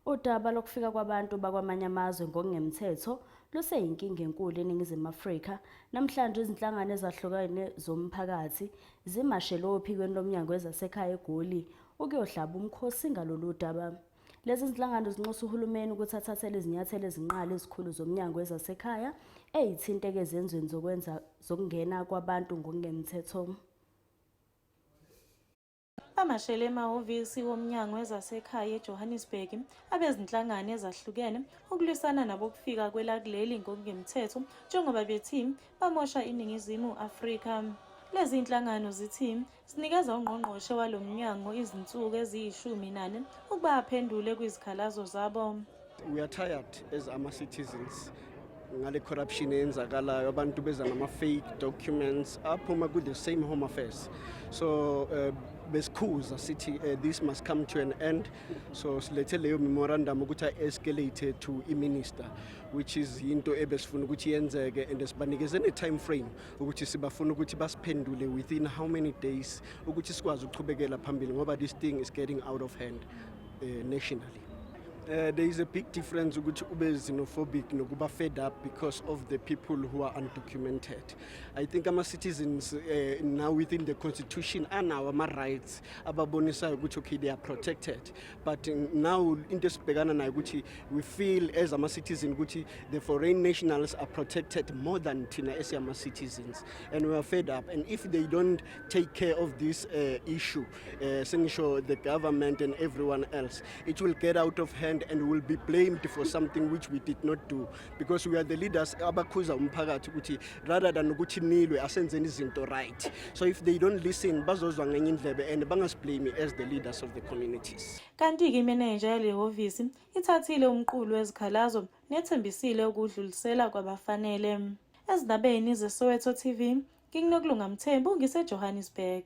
Udaba lokufika kwabantu bakwamanye amazwe ngokungemthetho luseyinkinga enkulu eNingizimu Afrika. Namhlanje izinhlangano ezahlukene zomphakathi zimashele ophikweni lomnyango wezasekhaya eGoli ukuyohlaba umkhosi ngalolu daba. Lezi zinhlangano zinxusa uhulumeni ukuthi athathele izinyathelo ezinqala izikhulu zomnyango wezasekhaya eyithinteke ezenzweni zokwenza zokungena kwabantu ngokungemthetho. Bamashele emahhovisi womnyango wezasekhaya eJohannesburg abezinhlangano ezahlukene ukulwisana nabokufika kwelakuleli ngokungemthetho njengoba bethi bamosha iNingizimu Afrika. Lezi nhlangano zithi zinikeza ungqongqoshe walo mnyango izinsuku eziyishumi nane ukuba aphendule kwizikhalazo zabo. We are tired as ama-citizens ngale corruption eyenzakalayo, abantu beza nama-fake documents aphuma ku-the same Home Affairs. So besikhuza sithi this must come to an end. So silethe leyo memorandum ukuthi a-escalate to i-minister, which is into ebesifuna ukuthi yenzeke, and sibanikeze ne-time frame ukuthi sibafuna ukuthi basiphendule within how many days ukuthi sikwazi ukuchubekela phambili, ngoba this thing is getting out of hand nationally. There is a big difference ukuthi ube xenophobic nokuba fed up because of the people who are undocumented. I think ama-citizens now within the constitution anawo ama-rights ababonisayo ukuthi okay, they are protected, but now into esibhekana nayo ukuthi we feel as ama-citizen ukuthi the foreign nationals are protected more than thina esiyama-citizens, and we are fed up. And if they don't take care of this issue, sengisho the government and everyone else, it will get out of hand and we will be blamed for something which we did not do, because we are the leaders abakhuza umphakathi ukuthi rather than ukuthi nilwe, asenzeni izinto right. So if they don't listen, bazozwa ngenye indlebe and bangasiblame as the leaders of the communities. Kanti-ke imenenja yale hhovisi ithathile umqulu wezikhalazo nethembisile ukudlulisela kwabafanele. Ezindabeni zeSoweto TV, nginguNokulunga Mthembu, ngiseJohannesburg.